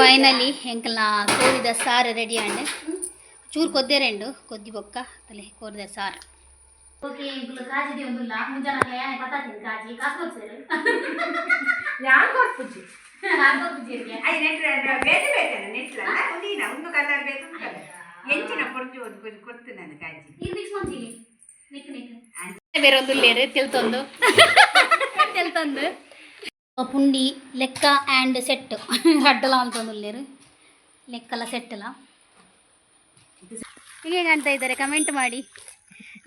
Finally ಎಂಕಲ್ನ ಕೋರಿದ ಸಾರು ready ಆಂಡ್. ಚೂರು ಕೊದ್ದೆರೆಂಡು ಕೊದ್ದಿ ಬೊಕ್ಕ ತಲೆ ಕೋರಿದ ಸಾರು. ಓಕೆ, ಎಂಕುಲು ಕಾಜಿ ಒಂದುಲ್ಲ ಮುಂಜಾನೆ ಪತ್ತಾತೀನಿ ಕಾಜಿ ಕಾಸು ಕೊಡ್ಸೇರು. ಯಾನ್ ಕೊರ್ಪುಜಿ. ಕೊರ್ಪುಜಿರಿಗೆ. I net ಬೇತೆ ಬೇತೆ ನೆಟ್ಲ ಒಂದಿನ ಒಂದು ಕಲರ್ ಬೇತೆ, ಒಂದು ಕಲರ್ ಎಂಚಿನ ಪೊರ್ಜು ಒಂದು ಕೊಜಿ ಕೊರ್ತು ನಾನು ಕಾಜಿ. ನೀರು ಮಿಕ್ಸ್ ಮಾಡ್ತೀನಿ. ನಿಕ್ ನಿಕ್ ಬೇರೆ ಒಂದು ಲೇರು ತೆಲ್ತೊಂದು ತೆಲ್ತೊಂದು ಪುಂಡಿ ಲೆಕ್ಕ ಆ್ಯಂಡ್ ಸೆಟ್ ರಡ್ಡಲ ಅಂತೊಂದು ಲೇರು ಲೆಕ್ಕಲ ಸೆಟ್ಟಲ. ಹೇಗೆ ಕಾಣ್ತಾ ಇದ್ದಾರೆ ಕಮೆಂಟ್ ಮಾಡಿ.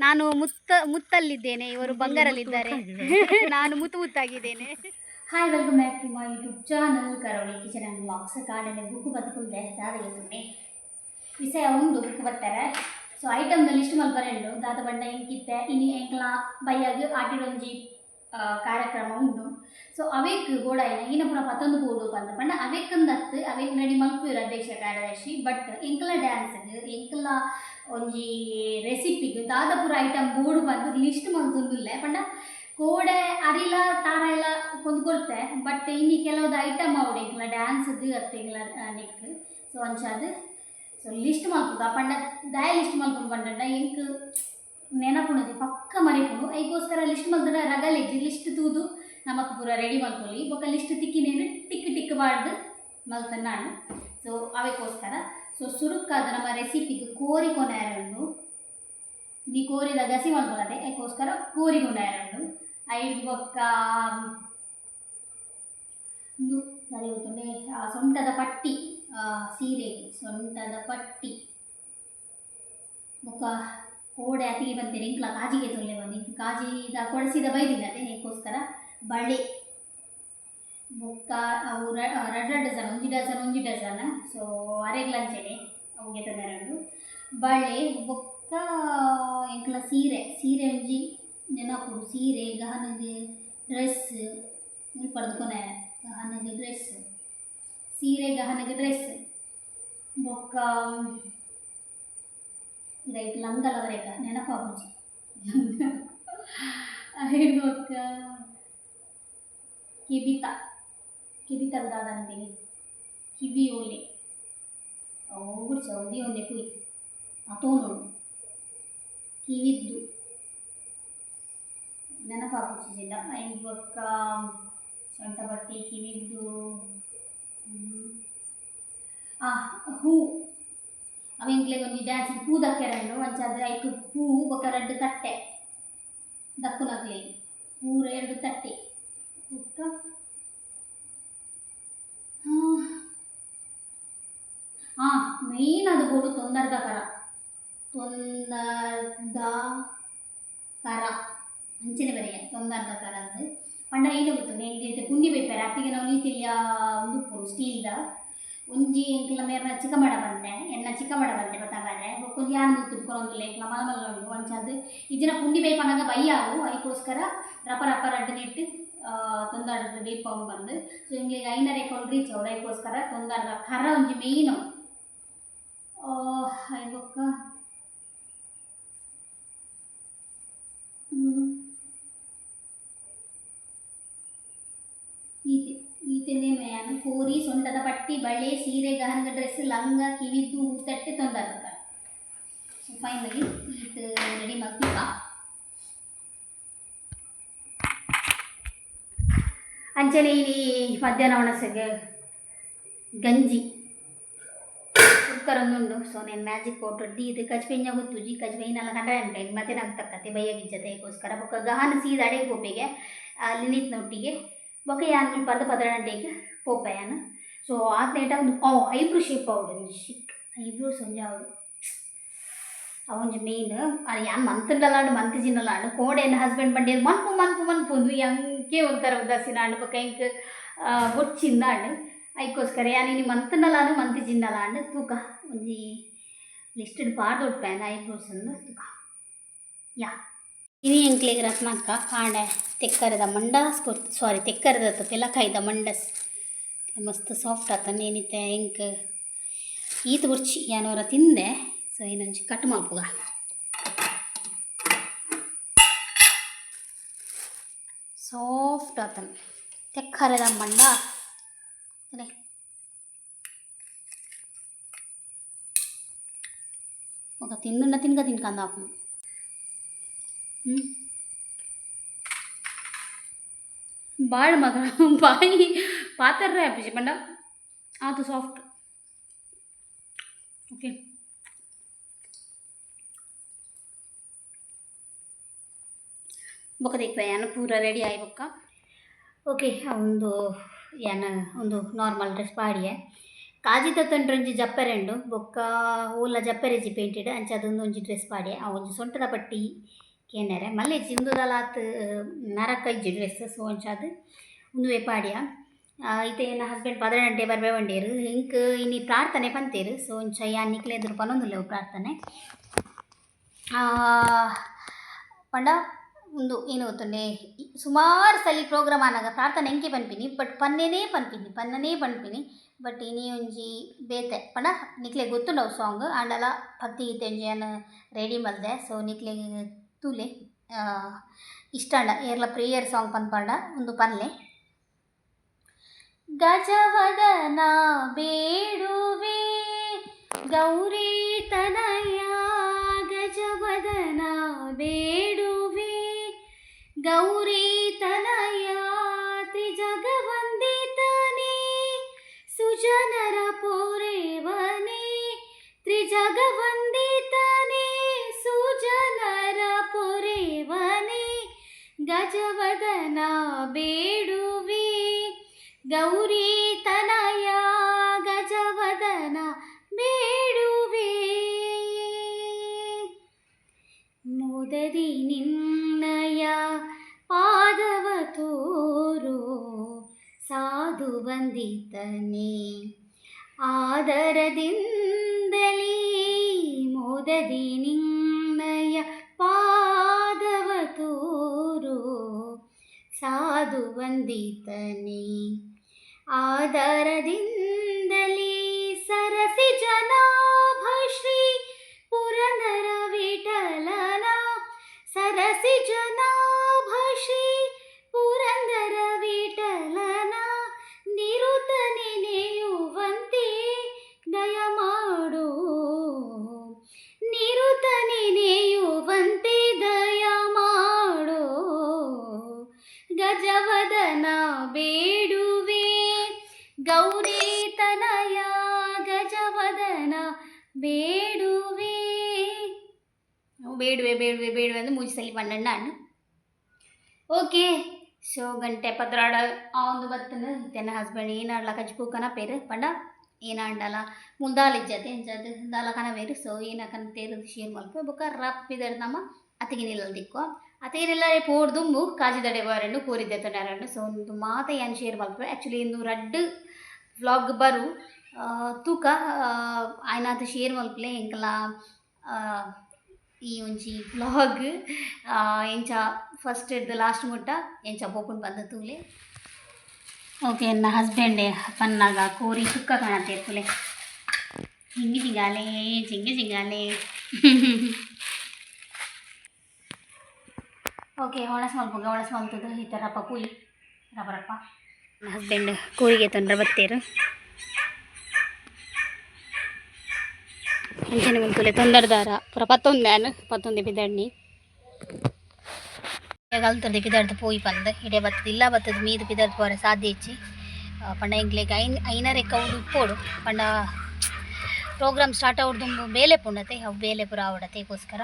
ನಾನು ಮುತ್ತ ಮುತ್ತಲ್ಲಿದ್ದೇನೆ, ಇವರು ಬಂಗಾರಲ್ಲಿದ್ದಾರೆ, ನಾನು ಮುತ್ತು ಮುತ್ತಾಗಿದ್ದೇನೆ. Hi, welcome back to my YouTube channel Karavali kitchen and vlogs. ಕಾಡಲ್ಲಿ ಬುಕ್ ಬದುಕುಲ್ದೆ ದಾದಗೆತ್ತುಂಡೆ ವಿಷಯ ಉಂಡು ಬುಕ್ ಬರ್ತಾರೆ. ಸೊ ಐಟಮ್ದ ಲಿಸ್ಟ್ ಮಲ್ಪರೆಂಡು ದಾದ ಬಣ್ಣ ಎಂಕಿತ್ತೆ ಇನಿ ಎಂಕ್ಲ ಬಯ್ಯಾಗ ಆಟಿಡೊಂಜಿ ಕಾರ್ಯಕ್ರಮ ಉಂಡು. ಸೊ ಅವೇಕ್ ಬೋಡಾಯಿನ ಈನ ಪೂರ ಪತ್ತೊಂದು ಬೋಡು ಪಂದ್ ಪಂಡ ಅವೇಕಂದತ್ತು ಅವೇಕ್ ರೆಡಿ ಮಲ್ಪುವೆರ್ ಅಧ್ಯಕ್ಷ ಕಾರ್ಯದರ್ಶಿ. ಬಟ್ ಎಂಕ್ಲ ಡ್ಯಾನ್ಸ್ಗ್ ಎಂಕ್ಲ ಒಂಜಿ ರೆಸಿಪಿಗ್ ದಾದ ಪೂರ ಐಟಮ್ ಬೋಡು ಪಂದ್ ಲಿಸ್ಟ್ ಮಲ್ತೊಂದುಲ್ಲೆ. ಪಂಡ ಕೋಡೆ ಅರಿಲ ತಾರಾಯಿಲ ಕೊಂದು ಕೊರ್ತೆ. ಬಟ್ ಇನಿ ಕೆಲವೊಂದು ಐಟಮ್ ಆವೊಡು ಎಂಕ್ಲ ಡ್ಯಾನ್ಸ್ಗ್ ಅತ್ತು ಎಂಕ್ಲ ನೆಕ್. ಸೊ ಅಂಚಾದ್ ಸೊ ಲಿಸ್ಟ್ ಮಲ್ಪುಗ ಪಂಡ ದಾಯ ಲಿಸ್ಟ್ ಮಲ್ಪುಂಡು ಪಂಡಂಡ ಎಂಕ್ ನೆನಪುಣದಿ ಪಕ್ಕ ಮರಿಪುಂಡು. ಐಕೋಸ್ಕರ ಲಿಸ್ಟ್ ಮಲ್ತುಂಡ ರಗಲಿಜ್ಜಿ. ಲಿಸ್ಟ್ ತೂದು ನಮಕ್ ಪೂರ ರೆಡಿ ಮಲ್ಪೊಲಿ. ಬೊಕ್ಕ ಲಿಸ್ಟ್ ತಿಕ್ಕಿನೇನು ಟಿಕ್ ಟಿಕ್ ಪಾಡ್ದು ಮಲ್ತನ್ನಾಂಡ್. ಸೊ ಅವೆಕೋಸ್ಕರ ಸೊ ಸುರುಕ್ಕಾದ ನಮ್ಮ ರೆಸಿಪಿಗ್ ಕೋರಿ ಕೊನಾಯರುಂಡು. ನೀ ಕೋರಿದ ಗಸಿ ಮಲ್ಪೊಲತೆ, ಐಕೋಸ್ಕರ ಕೋರಿ ಕೊನಾಯರುಂಡು. ಐಡ್ದ್ ಬೊಕ್ಕ ಉಂದು ದಾದ ಗೊತ್ತುಂಡೆ, ಆ ಸೊಂಟದ ಪಟ್ಟಿ, ಸೀರೆಗೆ ಸೊಂಟದ ಪಟ್ಟಿ. ಬೊಕ್ಕ ಕೋಡೆ ಅತಿಗೆ ಬಂತೇನೆ ಎಂಕ್ಲ ಕಾಜಿಗೆ ತೊಲ್ಲೆ ಬಂದು ಇಂಕ್ ಕಾಜಿದ ಕೊಡಸಿದ ಬೈದಿಲ್ಲತೆ, ಐಕೋಸ್ಕರ ಬಳೆ. ಬೊಕ್ಕ ಅವು ರಡ್ಡ್ ರಡ್ಡ್ ಡಜನ್, ಒಂಜಿ ಡಜನ್ ಒಂಜಿ ಡಜನ್. ಸೊ ಅರೆಗ್ಲಂಚೆನೆ ಅವು ಗೆತೊನೆರೆ ಬಳೆ. ಬೊಕ್ಕ ಎಂಕ್ಲ ಸೀರೆ, ಸೀರೆ ಒಂಜಿ ನೆನಪುಡು. ಸೀರೆ, ಗಹನಗೆ ಡ್ರೆಸ್ ಮುಲ್ಪರ್ದ್ ಕೊನೆ ಗಹನಗೆ ಡ್ರೆಸ್, ಸೀರೆ, ಗಹನಗೆ ಡ್ರೆಸ್. ಬೊಕ್ಕ ರೈಟ್ ಲಂಗಲ ಬರೇಕ ನೆನಪಾಪುಜಿ. ಐಡ್ ಬೊಕ್ಕ ಕೆಬಿತ, ಕೆಬಿತ ದಾದ ಅಂತೀನಿ, ಕಿವಿ ಓಲೆ ಅವು ಚೌದಿ ಒಂದೆ ಪುಯ್ ಅತೋನುಡು ಕಿವಿದ್ದು ನೆನಪಾಪುಜಿಲ್ಲ. ಐನ್ ಬೊಕ್ಕ ಸೊಂಟ ಪಟ್ಟಿ, ಕಿವಿದ್ದು, ಆ ಹೂ. ಅವು ಎಂಕ್ಲೆಗ್ ಒಂಜಿ ಡ್ಯಾನ್ಸ್ ಪೂ ದಕ್ಕೆರೆ ಉಂಡು. ಅಂಚಾದ್ ಐಕ್ ಪೂ ಬೊಕ್ಕ ರಡ್ಡ್ ತಟ್ಟೆ ದಕ್ಕುನಕ್ಲೆಗ್ ಪೂರ ಎರಡು ತಟ್ಟೆ. ಬೊಕ್ಕ ಆ ಮೇಯ್ನ್ ಅದು ಬೋಡು ತೊಂದರ್ದ ಕರ, ತೊಂದರ್ದ ಕರ ಅಂಚನೆ ಬರೆಯ ತೊಂದರ್ದ ಕರ ಅಂದ್ ಪಂಡ ಐನ ಗೊತ್ತುಂಡು ಎಂಕ್ ಇತ್ತೆ ಪುಂಡಿ ಬೇಪೆರ್ ಅತ್ತಿಗೆ ನಾವು ನೀತಿಲ್ಯ ಉಂದು ಉಪ್ಪುಂಡು ಸ್ಟೀಲ್ದ ಒಂಜಿ. ಎಂಕ್ಲ ಮೇರ್ನ ಚಿಕ್ಕಮಡ ಬಂತೆ, ಎನ್ನ ಚಿಕ್ಕಮಡ ಬಂತೆ ಬತ್ತಗಾರೆ. ಬೊಕ್ಕೊಂಜಿ ಯಾನ್ ಮುತ್ತುದು ಕೊರೊಂದುಲ್ಲೆ. ಎಂಕ್ಲ ಮಲ್ಲ ಮಲ್ಲ ಉಂಡು. ಅಂಚಾದ್ ಇಜ್ಜಿನ ಪುಂಡಿ ಬೇಪನಗ ಬಯ್ಯಾವು. ಐಕೋಸ್ಕರ ರಪ ರಪ ರಡ್ಡ್ ನೆಟ್ ತೊಂದರ್ಡ್ ಬೇಪಾವು ಬಂದು. ಸೊ ಎಂಕ್ಲೆಗ್ ಐನರೆ ಅಕೌಂಟ್ ರೀಚ್ ಆವೊಡು. ಐಕೋಸ್ಕರ ತೊಂದರ್ದ ಕರ ಒಂಜಿ ಮೇಯ್ನ್. I ಬೊಕ್ಕ ಈತೆ ಈತೆನೇ ಯಾನ್ ಕೋರಿ, ಸೊಂಟದ ಪಟ್ಟಿ, ಬಳೆ, ಸೀರೆ, ಗಹನದ ಡ್ರೆಸ್, ಲಂಗ, ಕಿವಿದ್ದು ಹೂತಟ್ಟೆ, ತೊಂದರ್ದ ಕರ. ಸೊ ಫೈನಲಿ ಈತ್ ರೆಡಿ ಮಲ್ತಿಪ್ಪ. ಅಂಚನೆ ಇನಿ ಮಧ್ಯಾಹ್ನ ಒಣಸಗೆ ಗಂಜಿ ಕುಕ್ಕರ್ ಒಂದುಂಡು. ಸೊ నేను ಮ್ಯಾಜಿಕ್ ಪೌಡರ್ ದೀದ್ ಕಜ್ಪೆಂಜ ಗೊತ್ತುಜಿ. ಕಜ್ಪೆಯಿನಲ್ಲ ಕಂಡ ಉಂಟು ಮತ್ತೆ ನಂಗೆ ತಕ್ಕತೆ ಬಯ್ಯಗಿಜ್ಜತೆ. ಅದಕ್ಕೋಸ್ಕರ ಬೊಕ್ಕ ಗಹನ ಸೀದ ಅಡೆಗೆ ಪೋಪೆಗೆ ಲಿನಿತ್ನೊಟ್ಟಿಗೆ. ಬೊಕ್ಕ ಯಾನ್ ಮುಲ್ಪ 12 ಗಂಟೆಗೆ ಪೋಪೆ ಯಾನ್. ಸೊ ಆತ್ನೇಟ ಒಂದು ಐಬ್ರೋ ಶೇಪ್ ಆವೊಡು, ಒಂಜಿ ಶಿಕ್ ಐಬ್ರೋಸ್ ಒಂಜಿ ಆವೊಡು. ಅವೊಂಜಿ ಮೇನ್. ಅದು ಯಾನ್ ಮಂತ್ಂಡಲಾಂಡ್ ಮಂತಿಜಿನಲಾಂಡ್. ಕೋಡೆ ಎನ್ನ ಹಸ್ಬೆಂಡ್ ಪಂಡೇರ್ ಮನ್ಪು ಮನ್ಪು ಮನ್ಪುಂದು ಎಂಕೆ ಒಂಥರ ಉದಾಸೀನ ಆಂಡ್. ಬೊಕ್ಕ ಎಂಕ್ ಬೊಡ್ಚಿಂದಾಂಡ್. ಐಕೋಸ್ಕರ ಯಾನ್ ಇನಿ ಮಂತ್ಂಡಲಾಂಡ್ ಮಂತಿಜಿಂಡಲಾಂಡ್ ತೂಕ. ಒಂಜಿ ಲಿಸ್ಟೆಡ್ ಪಾಡ್ದೊಡ್ಪೆ ಐಬ್ರೋಸ್ ತೂಕ. ಯಾ, ಇನಿ ಎಂಕ್ಲೆಗ್ ರತ್ನಕ್ಕ ಕಾಂಡೆ ತೆಕ್ಕರೆದ ಮಂಡಾಸ್ ಕೊರ್ತು, ಸಾರಿ, ತೆಕ್ಕರೆದ ಪೆಲಕಾಯ್ದ ಮಂಡಸ್. ಮಸ್ತ್ ಸಾಫ್ಟ್ ಆತಂಡ್. ಏನಿತ್ತೆ ಎಂಕ್ ಈತ್ ಬೊರ್ಚಿ ಯಾನ್ ತಿಂದೆ. ಸೊ ಇನ್ನೊಂಜಿ ಕಟ್ ಮಲ್ಪುಗ. ಸಾಫ್ಟ್ ಆತಂಡ್ ತೆಕ್ಕರೆದ ಮಂಡ. ఒక ತಿಂದುಂಡ ತಿನ್ಕ ತಿನ್ಕಂದ ಆಪುಂಡು. ಹ್ಞೂ, ಬಾಳ್ ಮಗ ಬಾಯಿ ಪಾತರ್ರೆ ಆಪುಜಿ ಪಂಡ ಆತು ಸಾಫ್ಟ್. ಓಕೆ, ಬೊಕ್ಕ ದೆಕ್ವೆ ಯಾನ್ ಪೂರ ರೆಡಿ ಆಯಿ ಬೊಕ್ಕ. ಓಕೆ, ಒಂದು ಯಾನ್ ಒಂದು ನಾರ್ಮಲ್ ಡ್ರೆಸ್ ಪಾಡಿಯೆ. ಕಾಜಿ ತತ್ತೊಂಡ್ರೆ ಒಂಜಿ ಜಪ್ಪೆರೆ ಉಂಡು. ಬೊಕ್ಕ ಓಲ ಜಪ್ಪೆರೆಜಿ ಪೇಂಟೆಡ್. ಅಂಚ ಅದೊಂದು ಒಂಜಿ ಡ್ರೆಸ್ ಪಾಡಿಯೆ. ಆ ಒಂಜಿ ಸೊಂಟದ ಪಟ್ಟಿ ಕೇನೆರೆ ಮಲ್ಲೆಜ್ಜಿ. ಉಂದುದಾಲ ಆತ್ ನರಕ ಇಜ್ಜಿ ಡ್ರೆಸ್. ಸೊ ಅಂಚಾದ್ ಉಂದುವೇ ಪಾಡಿಯ. ಇತ್ತೆ ಎನ್ನ ಹಸ್ಬೆಂಡ್ 12 ಗಂಟೆ ಬರ್ಬೆ ಬಂಡೇರು. ಇಂಕ್ ಇನಿ ಪ್ರಾರ್ಥನೆ ಪಂತೇರು. ಸೊ ಅಂಚ ಯಾನ್ ನಿಕ್ಲೆ ಎದುರು ಪನೊಂದುಲ್ಲೆ ಪ್ರಾರ್ಥನೆ. ಪಂಡ ಉಂದು ಏನು ಗೊತ್ತುಂಡೆ, ಸುಮಾರು ಸಲಿ ಪ್ರೋಗ್ರಾಮ್ ಆನಗ ಪ್ರಾರ್ಥನೆ ಎಂಕೆ ಪನ್ಪಿನಿ, ಬಟ್ ಪನ್ನೇನೇ ಪನ್ಪಿನಿ, ಪನ್ನನೇ ಪನ್ಪಿನಿ. ಬಟ್ ಇನಿ ಒಂಜಿ ಬೇತೆ. ಪಂಡ ನಿಕ್ಲೆ ಗೊತ್ತುಂಡವು ಸಾಂಗ್ ಆಂಡಲ ಭಕ್ತಿ ಗೀತೆ ಒಂಜಿ ಯಾನ್ ರೆಡಿ ಮಲ್ದೆ. ಸೊ ನಿಕ್ಲೆಗ್ ತೂಲೆ, ಇಷ್ಟ ಆಂಡ ಏರ್ಲ ಪ್ರೇಯರ್ ಸಾಂಗ್ ಪನ್ಪಂಡ ಉಂದು ಪನ್ಲೆ. ಗಜವದನ ಬೇಡುವೆ ಗೌರಿ ತನಯ, ಗಜವದನ ಬೇಡುವೆ ಗೌರಿ ತನಯ, ತ್ರಿಜಗವಂದಿತನೇ ಸುಜನರ ಪೊರೆವನೇ, ತ್ರಿಜಗವಂದಿತನೇ ಸುಜನರ ಪೊರೆವನೇ, ಗಜವದನ ಬೇಡುವೆ ಗೌರಿ ತನಯ, ಗಜವದನ ಬೇಡುವೆ. ಮೋದದಿ ನಿನ್ನಯ ಪಾದವ ತೋರೋ ಸಾಧು ವಂದಿತನೇ, ಆದರದಿಂದಲೇ ಮೋದದಿ ನಿನ್ನಯ ಪಾದವ ತೋರೋ ಸಾಧು ವಂದಿತನೇ, ಆದರದಿಂದಲೇ ಸರಸಿ ಜನಾಭ ಶ್ರೀ ಪುರಂದರ ವಿಠಲನ, ಸರಸಿ ಜನಾಭ ಶ್ರೀ ಪುರಂದರ ವಿಠಲನ ನಿರುತ ನೆನೆಯುವಂತೆ ದಯ ಮಾಡು, ನಿರುತ ನೆನೆಯುವಂತೆ ದಯ ಮಾಡು, ಗಜವದನ ಬೇಡುವೆ ಗೌರಿ ತನಯ, ಗಜವದನ ಬೇಡುವೆ. ಬೇಡುವೆ ಬೇಡುವೆ ಬೇಡುವೆ ಅಂದ್ರೆ ಮೂಜಿ ಸಲಿ ಪನ್ನಣ್ಣ. ಓಕೆ, ಸೊ ಗಂಟೆ 12 ಆವೊಂದು ಬತ್ತುಂಡು. ಇತ್ತೆ ಹಸ್ಬೆಂಡ್ ಏನಾಡ್ಲ ಕಜ್ಪು ಕನಪೇರು. ಪಂಡ ಏನಾಂಡಲ ಮುಲ್ ಇಜ್ಜತೆ, ಅಂಚಾದ್ ದಾಲ ಕನವೇರು. ಸೊ ಏನ ಕನತೇರು ಶೇರ್ ಮಲ್ಪುವೆ. ಬೊಕ್ಕ ರಾಪ್ ಪಿದರ್ದಮ ಅತ್ತಿಗೆ ನಿಲ್ಲಲ್ ದಿಕ್ಕುವ. ಅತ್ತಿಗೆ ನಿಲ್ಲರೆ ಪೋಡ್ ದುಂಬು ಕಾಜಿದಡೆ ಬಾರಂಡು ಕೋರಿದ್ದೆ ತೊಂಡಾರಂಡು. ಸೊ ಒಂದು ಮಾತ ಯಾನ್ ಶೇರ್ ಮಲ್ಪುವೆ. ಆ್ಯಕ್ಚುಲಿ ಇಂದು ರಡ್ಡ್ ವ್ಲಾಗ್ ಬರು ತೂಕ ಆಯ್ನಾತ್ ಶೇರ್ ಮಲ್ಪುಲೆ. ಎಂಕಲ ಈ ಒಂಜಿ ವ್ಲಾಗ್ ಎಂಚ ಫಸ್ಟ್ ಇಡ್ದು ಲಾಸ್ಟ್ ಮುಟ್ಟ ಎಂಚ ಪೋಪುಂಡು ಪಂದ್ ತೂಲೆ. ಓಕೆ, ಎನ್ನ ಹಸ್ಬೆಂಡ್ ಪನ್ನಾಗ ಕೋರಿ ಸುಕ್ಕ ಕಾಣತ್ತೆ ತೂಲೆ. ಜಿಂಗಿ ಜಿಂಗಾಲೆ ಜಿಂಗಿ ಜಿಂಗಾಲೆ. ಓಕೆ, ಒಣಸ್ ಮಲ್ಪುಗ. ಒಣಸ್ ಮಲ್ತದ್ದು ಈ ಥರ ರಪ್ಪ ಕೂಯಿ ರಪ್ಪ ರಪ್ಪ. ಹಸ್ಬೆಂಡ್ ಕೋರಿಗೆ ತೊಂದರೆ ಬತ್ತೇರು. ಅಂಚನೆ ಮುಲ್ತುಲೆ ತೊಂದರ್ದಾರ ಪೂರ ಪತ್ತೊಂದು ಯಾನ್ ಪತ್ತೊಂದು ಬಿದಣ್ಣಿ ಕಲ್ತರ್ದು ಪಿದರ್ದು ಪೋಯಿ ಪಂದ್. ಇಡೆ ಬತ್ತದ ಇಲ್ಲ ಬತ್ತದ ಮೀದು ಪಿದರ್ದು ಪೋರೆ ಸಾಧ್ಯ ಇಜ್ಜಿ. ಪಂಡ ಎಂಕ್ಲೆಗ್ ಐನ್ ಐನರೆ ಕೌಡು ಇಪ್ಪೋಡು. ಪಂಡ ಪ್ರೋಗ್ರಾಮ್ ಸ್ಟಾರ್ಟ್ ಆವೊಡ್ದುಂಬು ಬೇಲೆ ಪುಂಡತೆ, ಅವು ಬೇಲೆ ಪೂರ ಆವಡತೆ ಗೋಸ್ಕರ.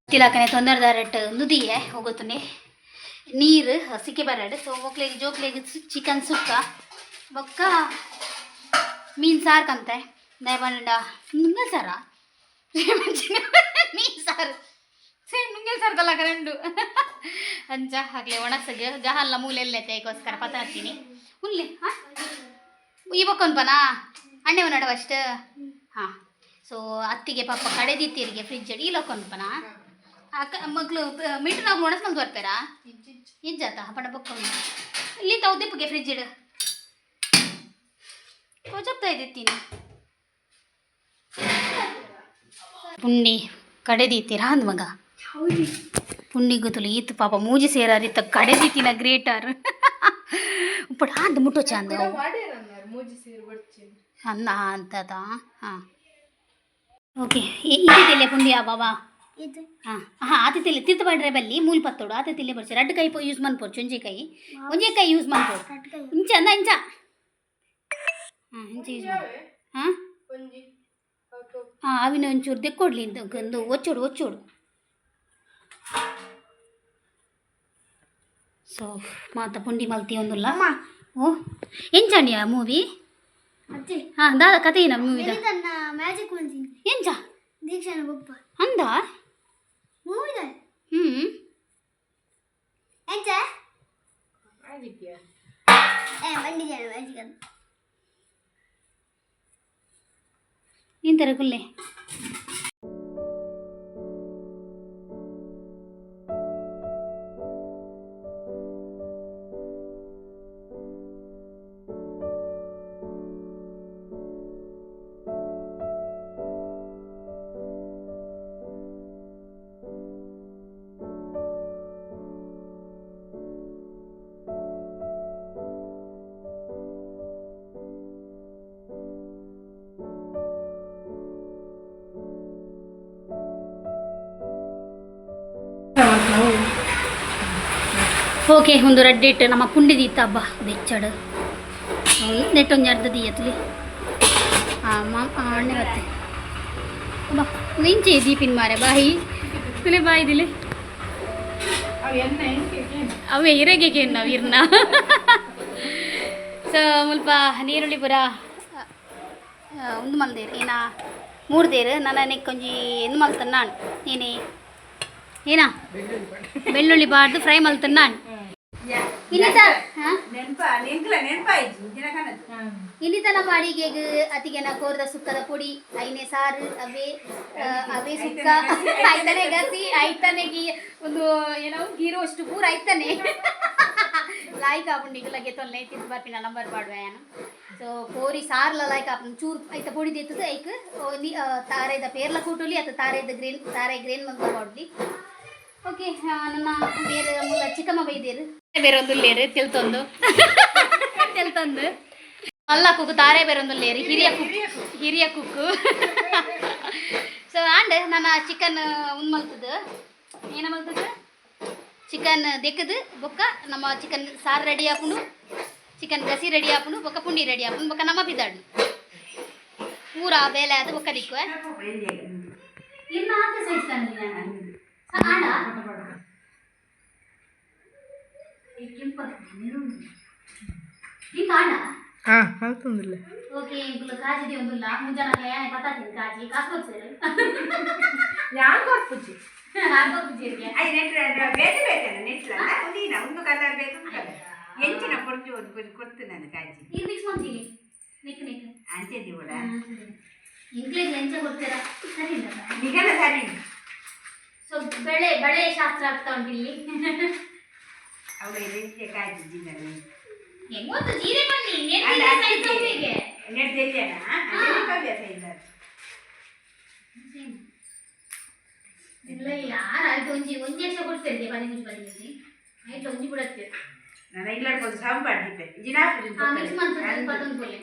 ತಿಲಾಕನೆ ತೊಂದರೆದಾರಟ್ ನುದಿಯೆ ಹೋಗುತ್ತನೆ ನೀರು ಹಸಿಕೆ ಬರಡು. ಸೊ ಮಕ್ಳಿಗೆ ಜೋಕ್ಲಿಗೆ ಚಿಕನ್ ಸುಕ್ಕ ಬೊಕ್ಕ ಮೀನು ಸಾರು ಕಂತೆ. ದಾಯೆ ನುಂಗಲ್ ಸಾರಾ, ಮೀನು ಸಾರು ಸೇಮ್ ನುಂಗಲ್ ಸಾರು ದಲ್ಲ ಕರೆಂಡು. ಅಂಚ ಆಗ್ಲಿ ಒಣಸಗ್ ಗಹಲ್ಲ ಮೂಲೆಲ್ಲೈತೆ ಅದಕ್ಕೋಸ್ಕರ ಪತ ಹತ್ತೀನಿ ಉನ್ಲೆ. ಹಾಂ, ಈ ಬೊಕ್ಕೊಂದ್ಪನಾ ಅಣ್ಣೆ ನಡುವ ಅಷ್ಟು. ಹಾಂ, ಸೊ ಅತ್ತಿಗೆ ಪಾಪ ಕಡೆದಿತ್ತೀರಿಗೆ ಫ್ರಿಜ್ ಈ ಲೊಕ್ಕೊಂದ್ಪನಾ. ಅಕ್ಕ ಮಗ್ಳು ಮೀಟರ್ ನಾವು ಒಣಸ್ ಮಲ್ದು ಬರ್ಪೇರಾ ಇಜ್ಜಾತ ಪಂಡ ಬೊಕ್ಕೊಂದು ಇಲ್ಲಿ ತಾವು ದಿಪ್ಪಗೆ ಫ್ರಿಜ್ ಇಡು. ಕೊಜಪ್ತಾ ಇದ್ದಿತ್ತೀನಿ. ಪುಂಡಿ ಕಡೆದೀತೀರಾ ಅಂದ್ ಮಗ. ಪುಂಡಿ ಗೊತ್ತಲ್ಲ ಈತ್ ಪಾಪ ಮೂಜಿ ಸೇರಾರಿತ್ತ ಕಡೆದೀತಿನ ಗ್ರೇಟರ್ ಉಪ್ಪಡ ಅಂದ್ ಮುಟ್ಟೋ ಚಂದ. ಅನ್ನ ಅಂತದ. ಹಾಂ, ಓಕೆ, ಇದಿದೆಲ್ಲ ಪುಂಡಿ ಆ ಬಾಬಾ. ಹಾಂ ಹಾಂ, ಆತಿತಿಲ್ಲ ತಿರ್ತು ಪಾಡ್ರೆ ಬಲ್ಲಿ ಮೂಲ್ ಪತ್ತೋಡು ಆತಿತಿಲ್ಲ ಬರ್ಚಿ. ರಡ್ಡು ಕೈ ಯೂಸ್ ಮನ್ಪೊಡ್ಚಿ, ಒಂಜಿ ಕೈ, ಒಂಜೇ ಕೈ ಯೂಸ್ ಮನ್ಪೊಡು. ಇಂಚ ಅಂದ ಇಂಚ. ಹಾಂ, ಇಂಚ ಯೂಸ್. ಹಾಂ ಹಾಂ, ಅವಿನ ಒಂಚೂರು ದೆಕ್ಕೊಡ್ಲಿ ಇಂದು ಒಂದು ಒಚ್ಚೋಡು ಒಚ್ಚೋಡು. ಸೊ ಮಾತ ಪುಂಡಿ ಮಲ್ತಿ ಒಂದುಲ್ಲ. ಓ, ಎಂಚಾಂಡಿಯ ಮೂವಿ? ಹಾಂ ದಾದ ಕತೆ ಏನ ಮೂವಿದ? ಮ್ಯಾಜಿಕ್ ಮಂತೀನಿ. ಎಂಚ? ದೀಕ್ಷಾನ ಬೊಪ್ಪ. ಅಂದ. ಮೂವಿದ. ಹ್ಞೂ. ಎಂಚ ಏ ಬಂಡಿ ಜನ ಮ್ಯಾಜಿಕ್ ಅಂತ. ನಿಂತರ ಕುಲ್ಲೆ. ಓಕೆ, ಒಂದು ರಡ್ಡಿಟ್ಟು ನಮ್ಮ ಪುಂಡಿ ದೀತ ಹಬ್ಬ ಬೆಚ್ಚಡು ನೆಟ್ಟೊಂದು ಅರ್ಧ ದೀಯತ್ಲಿ. ಹಾಂ, ಅಣ್ಣೆ ಬತ್ತೆ ಬಾ. ಇಂಚೆ ದೀಪಿನ ಮಾರೆ ಬಾಯಿ ತುಲೆ ಬಾಯಿದಿಲೆ. ಅವೇ ಇರಗೆ ನಾವು ಇರ್ನ. ಸೊ ಮುಲ್ಪ ನೀರುಳ್ಳಿ ಪೂರ ಉಂದು ಮಲ್ದೇರು ಏನ ಮೂರ್ದೇರು. ನನ್ನ ನೆಕ್ಕೊಂಜಿ ಎಂದು ಮಲ್ತನ್ನ ನಾನು ಏನೇ ಏನಾ ಬೆಳ್ಳುಳ್ಳಿ ಬಾರ್ದು ಫ್ರೈ ಮಲ್ತನ್ನ ನಾನು ಇನ್ನಿತ. ಹಾಂ. ನೆನ್ಪ ನೆನ್ಕಲ ನೆನ್ಪಾಯ್ತು ದಿನ ಕಾಣದು. ಇನ್ನಿತನ ಬಾಡಿಗೆಗ್ ಅತಿಗೆನ ಕೋರದ ಸುಕ್ಕದ ಪೊಡಿ, ಐನೆ ಸಾರು, ಅವೇ ಅವೇ ಸುಕ್ಕ ಐತನೆ, ಗಸಿ ಐತನೆ, ಗೀ ಒಂದು ಏನೋ ಗೀರು ಅಷ್ಟು ಪೂರ ಐತನೆ. ಲಾಯ್ಕ್ ಆಪುಂಡು ನಿಗುಲ ಗೆತ್ತೊನ್ಲೆ ತಿಂದು ಬರ್ಪಿನ ನಂಬರ್ ಪಾಡುವೆ ಯಾನು. ಸೊ ಕೋರಿ ಸಾರ್ಲ ಲಾಯ್ಕ್ ಆಪುಂಡು. ಚೂರು ಐತ ಪೊಡಿ ದೆತ್ತದು ಐಕ್ ತಾರೆದ ಪೇರ್ಲ ಕೂಟುಲಿ ಅಥವಾ ತಾರೆದ ಗ್ರೀನ್, ತಾರೆ ಗ್ರೀನ್ ಮಂಗ ಪಾಡ್ಲಿ. ಓಕೆ, ನನ್ನ ಬೇರೆ ಮುಲ್ಲ ಚಿಕ್ಕಮ್ಮ ಬೈದೇರು ಬೇರೆ ಒಂದು ಲೇರು ತೆಲ್ತೊಂದು ತೆಲ್ತೊಂದು ಅಲ್ಲ ಕುಕ್ಕು ತಾರೆ ಬೇರೆ ಒಂದು ಲೇರು ಹಿರಿಯ ಕುಕ್, ಹಿರಿಯ ಕುಕ್ಕು. ಸೊ ಆಂಡ್ ನನ್ನ ಚಿಕನ್ ಉಂದು ಮಲ್ತದು ಏನ ಮಲ್ತದು ಚಿಕನ್ ದೆಕ್ಕದು ಬೊಕ್ಕ ನಮ್ಮ ಚಿಕನ್ ಸಾರು ರೆಡಿ ಆಪುಂಡು, ಚಿಕನ್ ಗಸಿ ರೆಡಿ ಆಪುಂಡು, ಬೊಕ್ಕ ಪುಂಡಿ ರೆಡಿ ಆಪುಂಡು, ಬೊಕ್ಕ ನಮ್ಮ ಬಿದ್ದಾಡು ಪೂರ ಬೇಲೆ ಅದು ಬೊಕ್ಕ ದಿಕ್ಕು. ಇನ್ನು ಆತ ಸೈಜ್ ಕಾಣಲಿ ಆಂಡ ಈ ಕಾಂಡ. ಹಾ, ಮಲ್ತೊಂದಿಲ್ಲ. ಓಕೆ, ಇಂಕುಲು ಕಾಜಿ ಒಂದುಲ್ಲ ಮುಂಜಾನೆ ಪತ್ತಾತಿನ ಕಾಜಿ ಕಾಸು ಕೊಡ್ಸರು. ಯಾನ್ ಕೊರ್ಪುಜಿ. ಹಾಕೋದು. ಅಯ್ಯ ನೆಟ್ ಬೇತೆ ಬೇತೆ ನೆಟ್ಲ ಒಂದಿನ ಒಂದು ಕಲರ್ ಬೇಕು, ಒಂದು ಕಲರ್ ಎಂಚಿನ ಪೊರ್ಜು ಒಂದು ಕೊಜಿ ಕೊಡ್ತು ನಾನು ಕಾಜಿ. ನೀರು ಮಿಕ್ಸ್ ಮಾಡ್ತೀನಿ ನೆಕ್ ನೆಕ್. ಅಂಚೆ ಕೂಡ. ಇಂಗ್ಲೀಷ್ ಎಂಚ ಕೊಡ್ತೀರಾ, ಸರಿ ಇಲ್ಲ. ನಿಗನ ಸರಿ. ಸೊ ಬೆಳೆ ಬೆಳೆ ಶಾಸ್ತ್ರ ಆಗ್ತಾ ಉಂಟು ಇಲ್ಲಿ. ಅವಳು ಎಂಚೆ ಕಾಜಿ ಜಿಂಗನೆ. ಹೆಂಗೊತ್ತು ಜೀರೆ ಬನ್ನಿ. ಅಲ್ಲ, ಸೈಜ್ ಒಮ್ಮೆಗೆ. ನೆಟ್ ದೆಲ್ಯನ ಕವ್ಯಾಸ ಇಲ್ಲ. ಇಲ್ಲ ಇಲ್ಲ, ಆರು ಆಯ್ತು. ಒಂಜಿ ಒಂಜಿ ಎಷ್ಟ ಕೊಡ್ತೇನೆ, 15 15 ಆಯ್ತು, ಒಂಜಿ ಬಿಡತ್ತೆ. ನಾನು ಇಲ್ಲಾಡ್ಬೋದು ಸಾಂಬಾರ್ ದಿಪ್ಪೆ ಜಿನಾಪು. ಮಿಕ್ಸ್ ಮಾಡ್ತೀನಿ ಪತ್ತೊಂದು ಪೊಲೆ.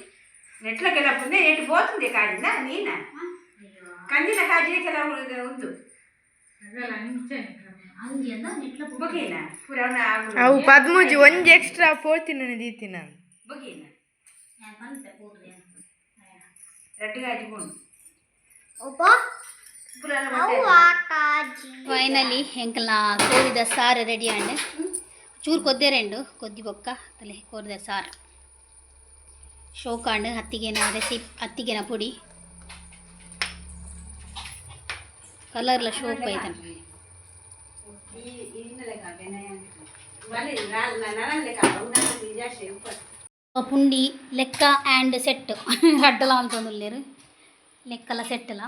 ನೆಟ್ಲ ಕೆಲವು ನೆಟ್ ಪೋತುಂದೆ ಕಾಜಿನ ನೀನ ಕಂದಿನ ಕಾಜಿ ಕೆಲವು ಉಂಟು. ಅಂಜಿ ಅಂದ ನೆಟ್ಲ. ಬೊಕೇನ ಪೂರ ಅವನ. ಅವು ಪದ್ಮೂಜಿ ಒಂಜಿ ಎಕ್ಸ್ಟ್ರಾ ಪೋತಿನ ದೀತಿನ. ಬೊಕೇನ. ಪನ್ಪೆ ಪೂರ್ಲೆ. ರಡ್ಡು ಕಾಜಿ ಬೋಂಡು. ಒಬ್ಬ ಪೂರ. ಕಾಜಿ. ಫೈನಲಿ ಎಂಕಲ್ನ ಕೋರಿದ ಸಾರು ರೆಡಿ ಆಂಡ್. ಚೂರು ಕೊದ್ದೆ ರೆಂಡು ಕೊದ್ದಿ ಬೊಕ್ಕ ತಲೆ ಕೋರಿದ ಸಾರು ಶೋಕಾಂಡ್. ಹತ್ತಿಗೆನ ರೆಸಿಪ್, ಹತ್ತಿಗೆನ ಪೊಡಿ ಕಲರ್ಲ ಶೋಕ್ ಐತನ. ಪುಂಡಿ ಲೆಕ್ಕ ಆ್ಯಂಡ್ ಸೆಟ್ ಅಡ್ಡಲ ಅಂತಂದುಲ್ಲೇರು ಲೆಕ್ಕಲ ಸೆಟ್ಟಲ.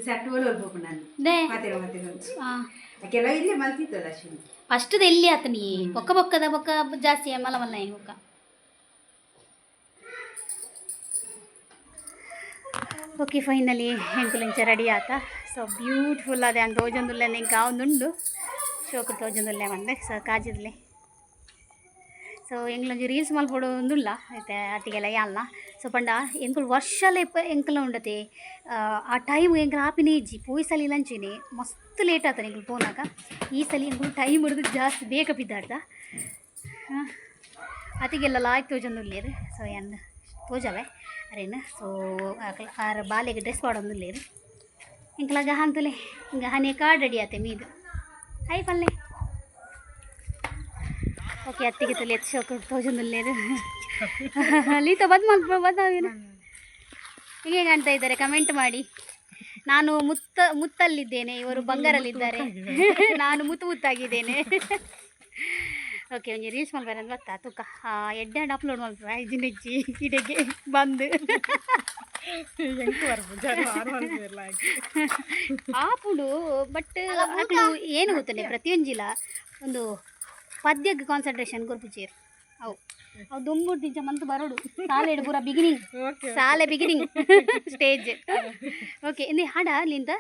ಸಟ್ಟು ಒಲ್ಪು ನಾನು. They. ಮಾತೇರು ಮಾತೇರು ಕೆಲವು ಇಲ್ಲೇ ಮಲ್ತಿತ್ತಲ್ಲ ಅಶ್ವಿನಿ. ಫಸ್ಟ್ ಎಲ್ಲಿ ಆತನಿ ಬೊಕ್ಕ ಬೊಕ್ಕದ ಬೊಕ್ಕ ಜಾಸ್ತಿ ಮಲ್ಲ ಮಲ್ಲ ಬೊಕ್ಕ. ಓಕೆ, ಫೈನಲಿ ಎಂಕುಲು ರೆಡಿ ಆತ. ಸೊ ಬ್ಯೂಟಿಫುಲ್ ಅದೇ ಅಂತ ತೋಜೊಂದುಲ್ಲೆ, ಎಂಕ್ ಆವೊಂದುಂಡು, ಶೋಕು ತೋಜೊಂದುಲ್ಲೆ ಮಂದೆ. ಸೊ ಕಾಜಿದ್ಲೆ. ಸೊ ಎಂಕ್ಲೊಂಜಿ ರೀಲ್ಸ್ ಮಲ್ಪೊಡು ಉಂದುಲ್ಲ ಐತೆ ಅತ್ತಿಗೆಲ್ಲ ಯಾಲ್ನ. ಸೊ ಪಂಡ ಎಂಕುಲು ವರ್ಷಲ ಇಪ್ಪ ಎಂಕುಲ ಉಂಡತೆ, ಆ ಟೈಮ್ ಎಂಕುಲು ಆಪಿನೇ ಇಜ್ಜಿ. ಪೋಯಿ ಸಲ ಇಲ್ಲಂಚಿನಿ ಮಸ್ತ್ ಲೇಟ್ ಆತನೆ ಎಂಕುಲು ಪೋನಾಗ. ಈ ಸಲ ಎಂಕುಲು ಟೈಮ್ ಹಿಡಿದು ಜಾಸ್ತಿ ಬೇಗ ಬಿದ್ದಾಡ್ದ. ಅತಿಗೆಲ್ಲ ಲಾಯ್ಕ್ ತೋಜೊಂದುಲ್ಲೇರು. ಸೊ ಯಾನ್ ತೋಜವೆ ಅರೇನು. ಸೊ ಆರ್ ಬಾಲೆಗೆ ಡ್ರೆಸ್ ಪಾಡೊಂದುಲ್ಲೇರು. ಎಂಕಲ ಗಹಾನ್ ತುಲೆ, ಗಹಾನೆ ಕಾರ್ಡ್ ರೆಡಿ ಆತೆ ಮೀದು. ಹಾಯ್ ಪಲ್ಲೆ. ಓಕೆ, ಅತ್ತಿಗೆ ತುಲೆ ಎತ್ತು ಶೋಕ್ ತೋಜೊಂದುಲ್ಲೇರು. ಲೀತ ಬದ್ ಮಲ್ಪ ಬದ್ದಾವೇನು. ಹೇಗೆ ಕಾಣ್ತಾ ಇದ್ದಾರೆ ಕಮೆಂಟ್ ಮಾಡಿ. ನಾನು ಮುತ್ತಲ್ಲಿದ್ದೇನೆ, ಇವರು ಬಂಗಾರಲ್ಲಿದ್ದಾರೆ, ನಾನು ಮುತ್ತು ಮುತ್ತಾಗಿದ್ದೇನೆ. ಓಕೆ, ಒಂಜಿ ರೀಲ್ಸ್ ಮಲ್ಪೆರೆ ಗೊತ್ತಾ ತುಕ್ಕ ಎಡ್ಡೆ ಅಪ್ಲೋಡ್ ಮಲ್ಪೆ ಇಜ್ಜಿ ನೆಜ್ಜಿ ಇಡೆಗೆ ಬಂದು. ಎಂಕ್ ಬರ್ಪು ಆಪುಂಡು, ಬಟ್ ಅಕ್ಲು ಏನು ಗೊತ್ತನೆ, ಪ್ರತಿಯೊಂಜಿಲ ಒಂದು ಪದ್ಯಕ್ಕೆ ಕಾನ್ಸಂಟ್ರೇಷನ್ ಕೊರ್ಪುಚೇರು. ಅವು ಅವು ದೊಂಬುಡು ದಿಂಚ ಮಂತ್ ಬರೋಡು ಸಾಲೆ ಪೂರ ಬಿಗಿನಿಂಗ್, ಸಾಲೆ ಬಿಗಿನಿಂಗ್ ಸ್ಟೇಜ್. ಓಕೆ, ಇಂದು ಹಾಡ ಅಲ್ಲಿಂದ.